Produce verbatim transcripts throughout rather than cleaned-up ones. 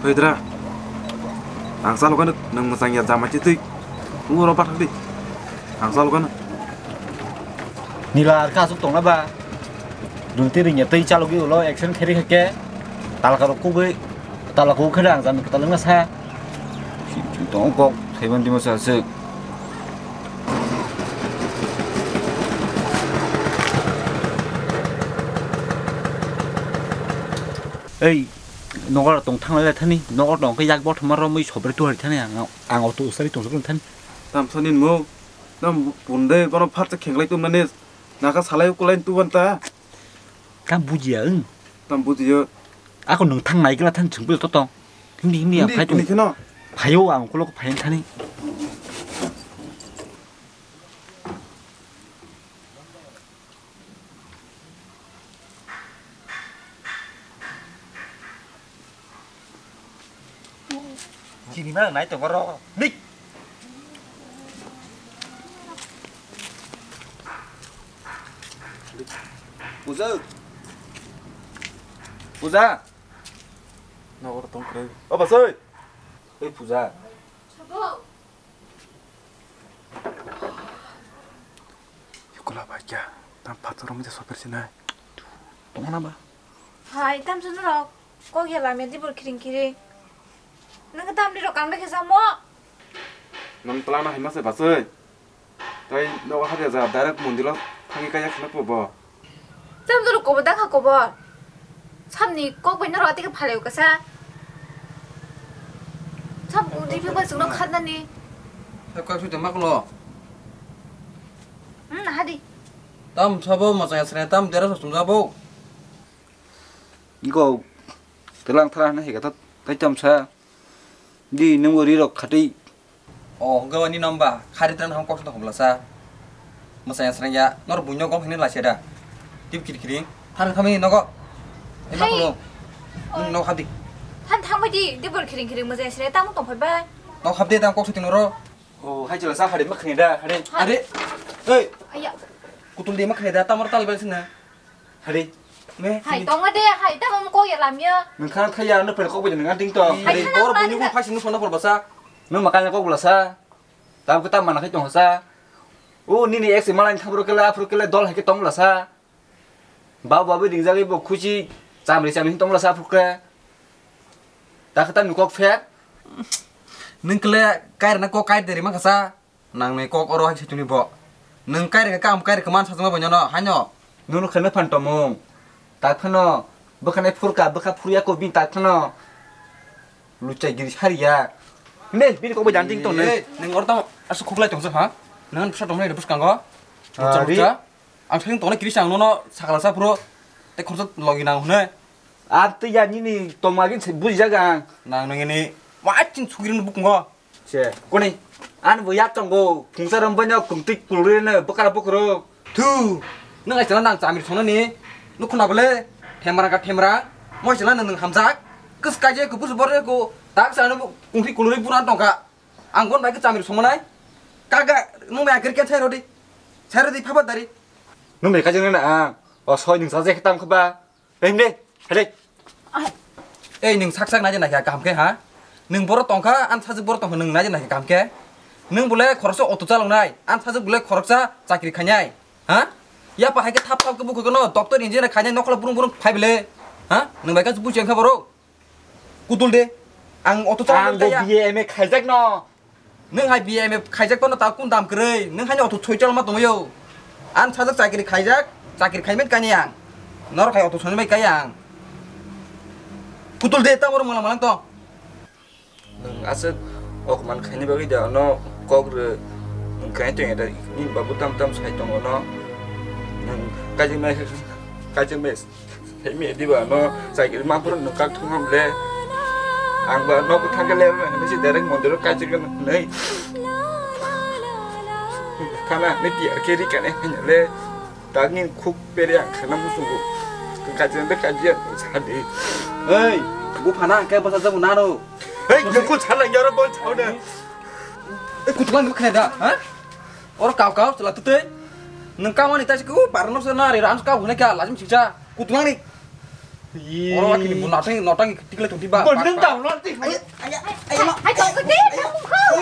Hoi dra. Ang salo kano nang masang ya jama chitui. Uro pathak di. Ang salo kano. Nila ar ka asuk tongna ba. Dunti ring ya tei chalo gi ulo action kheri hake. Talaka rok kubui. Talaka kheda ang jami kata lengna sa. Tong kok thaiban dima sa sik. Ei, nogo tong thanglai thani, nogo tong khe yak bothoma romwi sobri tuhari thani ang, ang auto usari tong thani. Tamsani mo, tam pundai bono phatsa khenglai tum nani, naka salai kulai tu banta. Tam bujiya, ung. Tam bujiya. Ako nung thang nai gila thani chungpil to tong. Hindi, hindi, ang Hindi, phai tong. Hindi kheno. Phayo ang kulok phain thani. Chini ma nai tongo ro. Nik. Puja. Puja. Nogor tong kre. O basoi. Ei Puja. Yukula bai kya? Tam pathor rong je soper sinai. Tong na ba? Hai, tam sunu rok. Kok ya lamya dibur khiring khiring. Nang tam di rok kang da khe samo? Nang plan hai ma se basoi. Tai no ha de ja direct mondilo thangi kaya khna po bo. Tam doro kobo dakha kobo. Samni kok bai norok atike phaleo kasa. Sam udi phi bai chukno khatnani. Sa kok sui tongma kulo. Hmm, hadi. Tam sabo machaya sre tam dera sa sumjabo. Iko telang thara na hega ta tai tam sa. Di nungbo ri rok khatwi. O, hwnkhe o nini nokbar khari tran ham kok sa tongkha bwlasa. Mwsai asrang ya, nor buino gol hwnwi lasia da. Tip kiri kiri. Thang thangmani nogo. Hai. Ema kulo. Nung nok habdi. Thang thangbai di, di bor khiring khiring mwsai asrang ya, tamo tongphai bai. Nok habdi tang kok sa tongno ro. O, hai chwla sa hari ma khne da, hari. Hai. Are. Ei. Aya. Kutul di ma khne da, tamar tal bai sina. Hari. Me. Hai, tongo de, hai, tamo mo kok ya lamya. Nung khana thaya, no pera kok bai nung anting to. Hai, hari. Khana bor bani bani ko da. Phasi nung sona por basa. Nung makan kok bwlasa. Tam ko tam mana khai tong sa. O nini ex malai thabro kela, aphro kela dol hai ke tong bwlasa. Babu babu ringjagwi bo khuchi chamri chamri tong bwlasa aphro ke. Ta khe tam ni kok pher. Nung kele kai rana kok kai deri ma khasa. Nang ni kok oro hai se tuni bo. Nung kai rega kam kai rega man sajma bo nyono haino. Nunu khana phan tomung. Tak phano bwkhane phurka bwkha phurya ko bin tak phano. Luchai giri sariya. Ne bini kok bai janting tong ne. Nung oro tamo asu khuklai tong ha. Nang pisa tong ne bwskango. Ah, lucha ri. Lucha. Ang thang tong ne kiri sang nono sakla sa phuro. Te khorsa logi nang hune. Ar twi ya nini tongma gin se buji jaga ang. Nang nang ini. Wa chin sugiri bukungo. Se, kuni, an bo yak tongo, khungsa rom banyo, kungtwi kulri ne, bwkara bwkaro. Thu, nung ai chwla nang chamir songna ni, nung khuna bole, themra ka themra, moi chwla nung hamjak, kwskai je, kubus bor je, ku, tak sa nung kungtwi kulri buran tongka. Ang bon bai khe chamir songma nai, kaga, nung bai akhir khe sai rodi, sai rodi phaba dari. Nung bai kajang na ang, o soi nung sa je khe tam khe ba. Ei, himde, hai de. Ai. Ei, nwng sak sak naidi naikha kaham khe, ha? Nwng boro tongkha, ani sajwk boro tongkha, nwng naidi naikha kaham khe? Nwng bole khoroksa auto chaloknai, ani sajwk bole khoroksa chakri khainai, ha? Yapha hai khe thap thap khe bukhuk no doctor engineer khainai nokhola burung burung phai bole, ha? Nwng bai khe buchi wngkha borok? Kutul de, ang auto chaloknai. Ang bo kaya. B A M A khaijak no. Nwng hai B M F khaijak phano ta kun dam kwrwi, nwng haino auto soi chalma tongwi o. Ang sajak chakri khaijak, chakri khaimen kani ang. Norok hai auto soi bai kai ang. Putul de ta oro mala malang tong. Nwng aswk okman khaini bagwi da no kok rw. Nwng kai tong da ni babu tam tam sai tongo no. Nwng kajima kajima. Hei me diba no cycle ma pura no kak thung ham le. Ang ba no ko thang le me si direct mondir ka jig nei. Thana ni ti ar ke ri kane le. Tagni khuk pere ang khana musugo. Ka jig de ka jig sa de. Ei, bu phana ang ke basa jabu nano. Ei, nungku chala yara bol chau de. Ei, kutukan khne da, ha? Oro kau kau chwla twtwi. Nwng kamani taisi khe o parano se nari rang kau hwnwi kha lachim singcha. Kutung ani. Oro akini bu notang notang tikle tongti ba. Bonding down lo ti. Ayo, ayo, ayo, ma. Ayo, kau kete, kamu kau.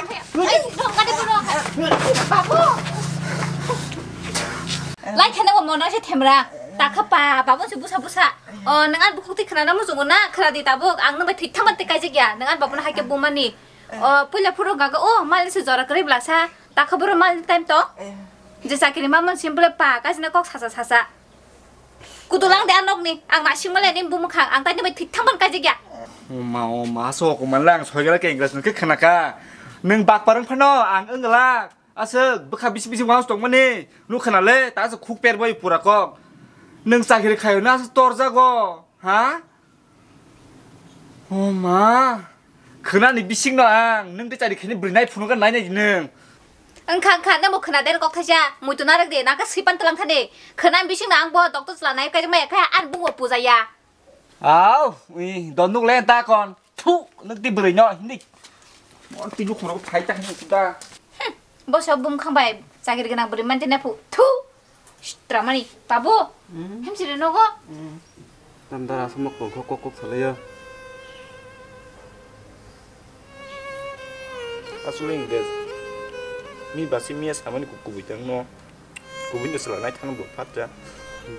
Ayo, dong, kade bono. Babu. Lai khana bo mono se themra. Takha pa, babu se busa busa. O, nang an bukhuk ti khana namu jungo na, khana di tabuk. Ang nang bai thik thamat te kaijak ya. Nang an babu na haike bumani. O, puila phuru gaga, o, mal se jora kare blasa. Takha boro mal time to. Je chakiri mamon simple pa, kaisna kok sasa sasa. Kudulang de anokni, ang nasing male ni bumukhang, ang tani bai thik thangban kaijak ya. O ma, o ma, so ko manlang, soi gala ke English no ke khana ka. Nang bak parang phano, ang wnglak. Aswk, bwkha bisi bisi wangs tong mani. Nu khana le, ta aswk khuk per bai pura kok. Nang chakiri khayo na aswk tor jago, ha? O ma, khwnani bisingno ang, nwng tei chari khini bwrwi nai phunukha nai nai nwng. Wngkha, wngkha, nwngbo khwna de kok thaisa, muitu narwk de, naka swipan twlang thani. Khwnani bisingno ang bo doctor chwla nai kaijak maya kha, ani bungbo puja ya. Au, ui, don nuk le ta kon. Thu, nuk ti bwrwi no, hindi. Mon ti nuk khoro phai ta hindi ta. Boso bumkhang bai chakiri gwnang bwrwi manti na phu. Thu. Shh, tramani, babu. Hmm? Hemsiri nogo? Hmm. Tamdara aswk mokol kok kok kok salaio. Aswk le English. Mi basi miya samani ku kubui tang no. Kubui no sala nai thang bo phat ja.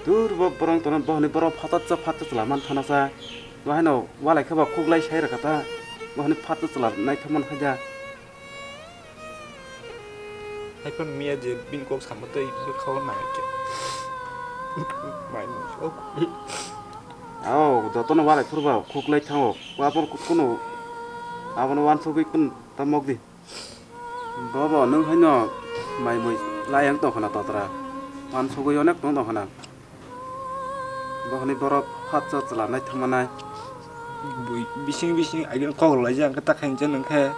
Dur bo borong tono bohni borok phatat cha phatat chwla man thana cha. Bahai no walai khe ba khuklai sai rwkha ta. Bohni phatat chwla nai thang man khaja. Haiphano miya je bini kok samo tei bwkhao nai khe. Mai mui sok. Ao, jotono walai phuru ba khuklai thango. Wapor kunu abono wansugwi kun ta mokdi. Bobo, nwng haino mai mui layang tong khna totra. Wansugwi onek tong tong khna. Bohni borok phatsa chwla nai thangmanai. Bui bising bising agin kok rwlaijak, hwnkhe ta khainsa nwng khe.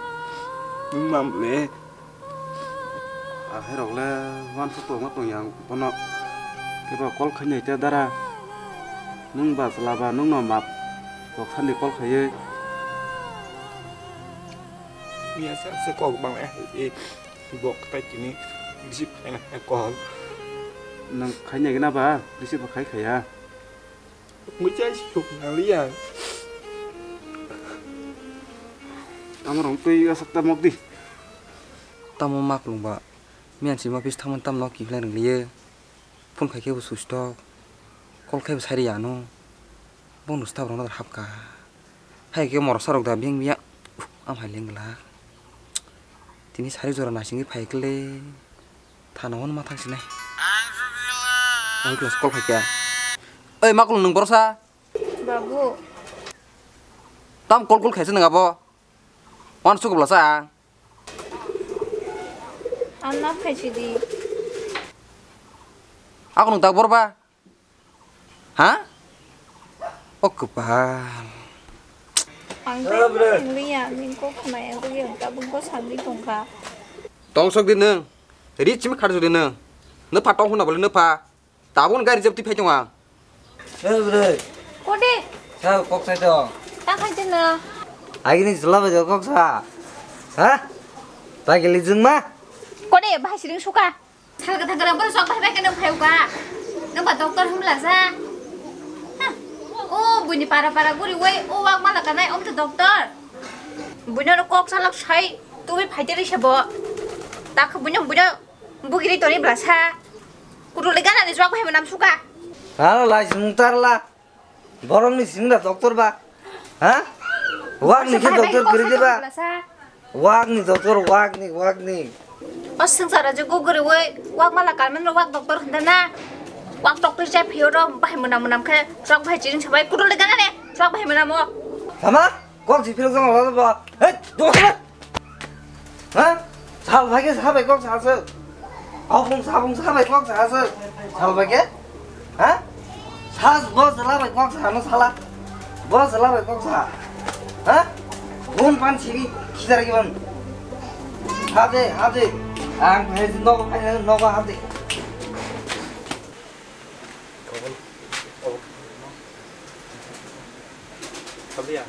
Nwng mam le. Ahairok le wansuk tongma tongya bono. Kebo call khainai te dara. Nwng ba chwla ba nwngno map kok sani call khaiwi. Miya sa se kok bang e. Bok tai tini receive khaina hai kol. Nang khaina gina ba receive khai khaya. Muchai si thuk nang liya. Tamo rong twi asak ta mok di. Tamo mak lung ba. Miyan si ma bis thaman tam nok ki khlai rang liye. Phone khai khe bo switch off. Call khai bo sai ri ya no. Bonus ta rong hap ka. Hai khe morok sarok da beng biya. Am hai leng glak. Tini sari jora nasingwi phai kle. Thana hwn ma thang sinai. Ang klas call khai kya. Oi, ma kul nung borok sa? Babu. Tam call call khaisa nang abo? Wan suk bla sa ang. Ang na phai si di. Ako nung tak bor ba? Ha? O kwpal. Ang tei wngya, nini kok khna yang tei ang tabuk bo sagwi tongkha. Tong sok di nwng. Ri chimi khar sok di nwng. Nw pha tong hwnna bole nw pha. Tabuk gari jab twi phai tong ang. Eh, bre. Kode. Sa kok sai tong. Ta khai tong na. Agini jela bai kok sa. Ha? Bagili jungma. Kode, bahai siring suka. Sal ka thangkara bo sok bai bai khe nang phai uka. Nang ba doctor hum la sa. Ha. O buini para para guri wai o wak mala kanai om to doctor. Buino ro kok salak sai tuwi phai teri se bo. Tak buino buino bugiri tori bla sa. Kutul gana ni jwak bai manam suka. Hala lai sung tar la. Borok ni simi na doctor ba? Ha? Wak ni khe doctor kwrwi de ba? Wak ni doctor, wak ni, wak ni. O swngchar o je guguri wi wak mala kalmani rok wak doctor hwnda na? Wak doctor jai phiyoro bahai mwnam mwnam khe chwk bahai chiring sabai kudul de gana de chwk bahai mwnamo. Sama? Kok si phirok jang lala ba? Hei, doctor. Ha? Sal bai khe sa bai kok sa se. Abung sabung sa bai kok sa se. Sal bai khe? Ha? Sa bo sala bai kok sa no sala. Bo sala bai kok sa. Ha? Gun pan sigi kijar ki ban. Hade, hade. Ang phai no phai no hade. Sabiya.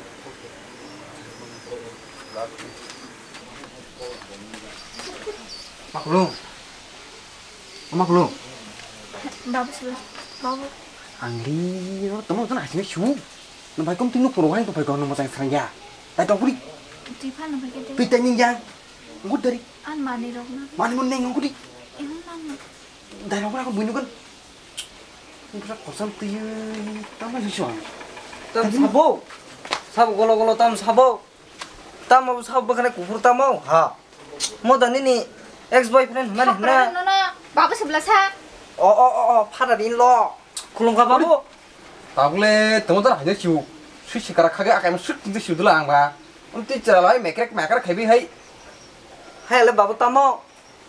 Makhulung. Makhulung. Babu sila. Babu. Angli, no, tamo tana asini shu. Nwng bai kom twi nuk phuru wahai tongphai kho, nwng mwchang srang ya. Dai tong kuri. Twi phano bai khe de. Twi tei ning ya. Ngut dari. An mani rok na. Mani mun neng ngut di. Emang nang. Dai rok ko buinu kan. Ngra kosam twi tama si suang. Tam sabo. Sabo golo golo tam sabo. Tamo sabo bakane kuphur tamo. Ha. Mo da nini ex boyfriend hwnmani hwnna. Nono, babu sebla sa. O, o, o, o, father in law. Khulumkha babu. Tabule tamo jar haja siu. Sui sikara khage akai sut tinte siu dula ang ba. Amtwi chwla lai mekrek makar khaibi hai. Hai le babu tamo.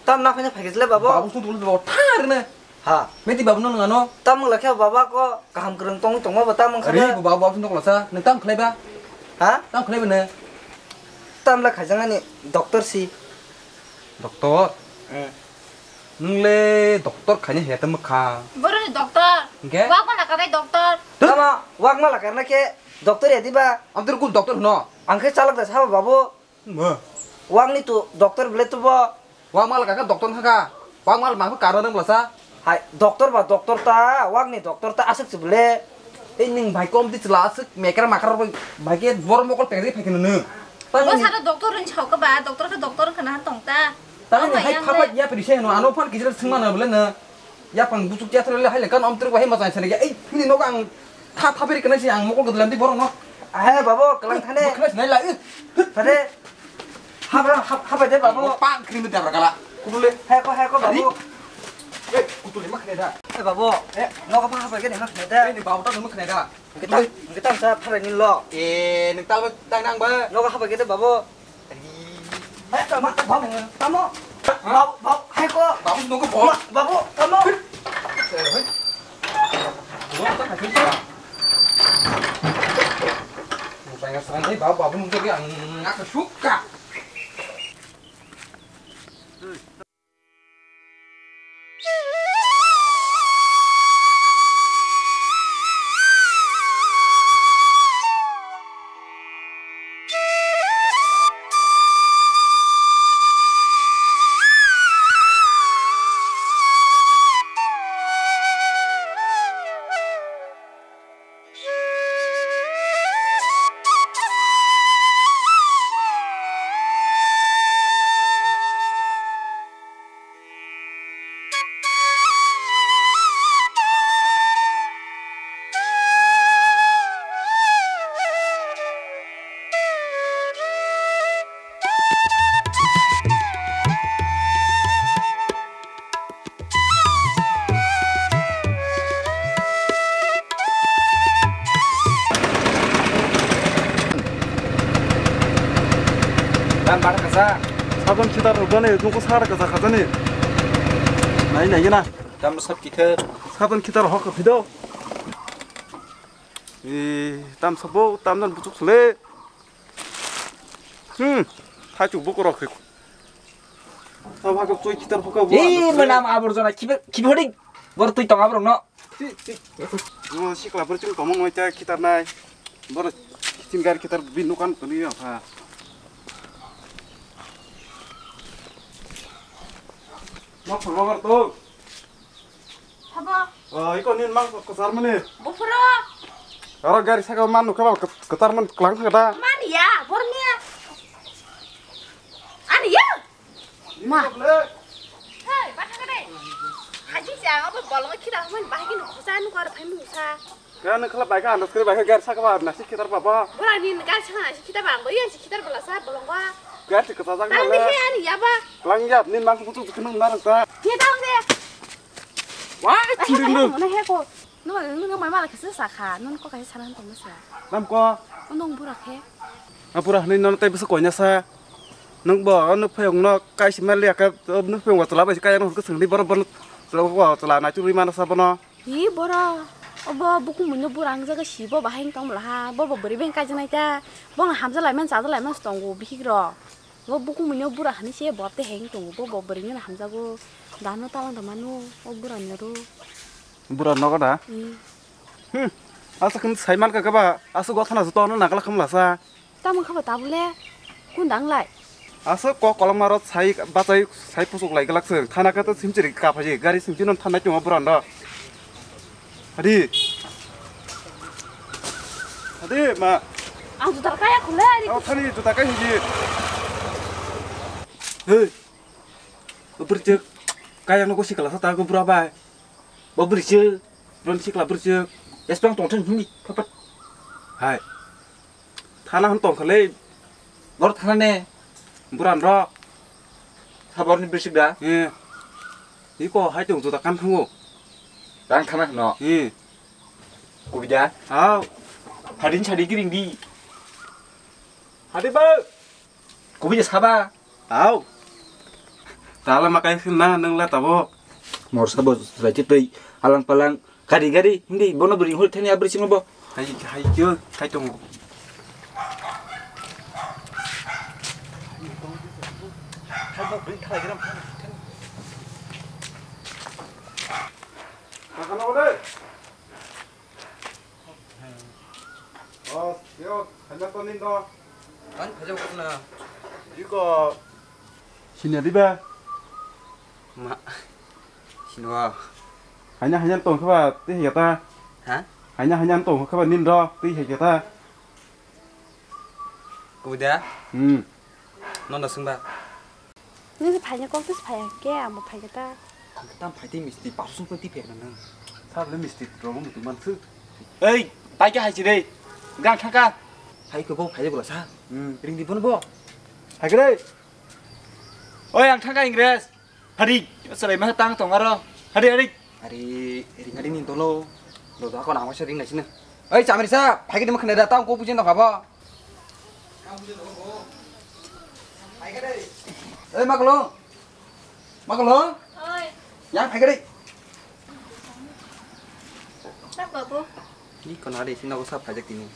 Tam na phaina phagis le babu. Babu sung tulu babu thar ne. Ha. Meti babu no ngano. Tam wngla khe baba ko kaham kwrwng tongwi tongma bo tam wngkha. Ri bo babu babu sung tokla sa. Nang tam khlai ba? Ha? Tam khlai ba ne? Tam la khaijang ani doctor si. Doctor? Hmm. Nung le doctor khaina he tam kha. Boro ni doctor. Hingke? Wak ma lakarnai doctor. Tama wak ma lakarna khe doctor ya diba? Amtwi kul doctor hwno? Ang khe chalak da sabo babu. Mo. Wak ni tu doctor bele tu bo. Wak mal kaka doctor kaka. Wak mal mangkho karna nang belasa. Hai, doctor ba doctor ta, wak ni doctor ta aswk se bele. Ei ning bai kom di chwla aswk mekra makra bai ke bor mokol pegri phai khe nunu. Bo sara doctor ring chao ka ba, doctor ka doctor ka na tong ta. Tang ni hai phapa ya pedi se no ano phan kijra singma na bele na. Yapang buchuk ya thale hai le kan om truk bai ma sai sani ya. Ei, ni nogo ang tha tha beri kana si ang mokol ko dlam di borok no. Ahe babo, kelang thane. Kelang sinai la. Thane. Haba, hab-, haba de babo. Pang krim de abra kala. Kudule. Hai ko, hai ko babo. Ei, kudule ma khne da. Eh babo. Eh, nogo pa haba ge de ma khne da. Ei, ni babo ta ma khne da. Kita, kita sa phare ni lo. Eh, ni tal ba tang nang ba. Nogo haba ge de babo. Hai, tamo, tamo, tamo. Babu, babu, hai ko. Babu, nunggu, babu. Ma, babu, tamo. Eh, hai. Babu, tak kasih, ya. Saya serang, eh, babu, babu, nunggu, ya, nggak suka. Dan bar kasa. Sabon kita rubani, tungku sar kasa kasa ni. Nai, nai, na. Tam sab kita. Sabon kita rohok ke pido. Eh, tam sabo, tam dan bucuk sele. Hmm, thachu buku rok. Tam hakap cui kitar buka bu. Eh, menam aborjona kibe, kibe hoding. Bor tui tong aborok no. Ti, ti. Mo sikla bor chung tomong oi ta kitar nai. Bor kitin gar kitar bin nukan tuni ya ha. Nok phang bor to. Habo. Oh, iko nin mang ko sar mani. Bufuro. Aro gari saka man nukha ba ketar man klang kha da. Man ya, bor ni ya. Ani ya. Ma. Hei, ba thang dai. Haji ja, abo bolong khira man bahai ki nukha sa nukha phai musa. Kaya nang khala bai kha andas kari bai kha gari saka ba nasi kitar baba. Bora ni gari saka nasi kitar ba, bo yan si kitar bala sa bolong ba. Gari si kata jang. Tang ni he ani ya ba. Lang ya, nin mang butu khnu narang ta. Ye tang de. Wa, chinding dong. Mana he ko. No, no, no, mai mala kisa sa kha. No ko kaisa sana tong sa. Nam ko. No bura khe. A bura ni no tai bisa koina sa. Nang bo no phayong no kaisa mali ka no phayong wa tla bai kaya no ko sengdi bor bor tla wa tla na churi mana sa bono. Hi boro, obo bukung mino bura ang jaga si bo bahai tong bwla ha, bo bo bwrwi bai kaijaknai ta, bo hamja lai man chaja lai man se tongo bihik rok. Bo bukung mino bura hani se bo te heng tongo, bo bo bwrwi no hamjago, dano talang da mano, o bura ni ro. Bura nogo da? Hmm. Hmm, asa khin sai man ka ba, asa gothana joto no nagala khamla sa. Tamo kha ba tabule? Kunda wnglai? Aswk kok kolokma rok sai bachai sai puchuk lai glak se. Thana khe to simchiri kaphaji. Gari simchino thanai tongo borok no. Adi. De ma. Ang juta kaya khule ari. Ang thani juta kai hiji. Hei. Bwrchuk. Kaya no gosi kala sata go bura bai. Bo bwrchuk. Bron sikla bwrchuk. Espang tong thang hini. Papat. Hai. Thana hwn tong khalei. Bor thana ne. Buran rok. Sabor ni bwrchuk da. Eh. Iko hai tong juta kan thango. Rang thana no. Eh. Kubida. Hau. Hadin sadi giring di. Hadi ba. Kubida saba. Hau. Tala makai na nang la tabo. Mor sabo sai tei alang palang. Gari, gari, hindi, bono bwrwi hol thani abri simo bo. Hai, hai, kyo, hai tongo. Oh, yo, hanya to nindo. Kan khaja ko na. Iko. Sini di ba. Ma. Sini wa. Hanya hanya tong khaba tei heketa. Ha? Hanya hanya tong khaba nin ro tei heketa. Kuda? Hmm. Nono sungba. Nung se phaina kok tus phaya ke amo phaiketa. Tam phai tei misti parsung ko ti phek nang. Sab le misti rogo mutu mansu. Ei, tai ke hai chire. Gang thangka. Hai ko bo phai bula sa. Hmm. Ring di bon bo. Hai kre. Oi, ang thangka Ingres. Hari, salai ma tang tong aro. Hari, hari. Hari, ring hari ni tolo. Do da ko na ma sa ring na sina. Oi, chamri sa, phai ke ma khna da tang ko bujin da khaba. Oi, ma kolo. Ma kolo. Oi. Yang phai ke. Sab babu. Ni ko na de sina ko sab phai jak tini.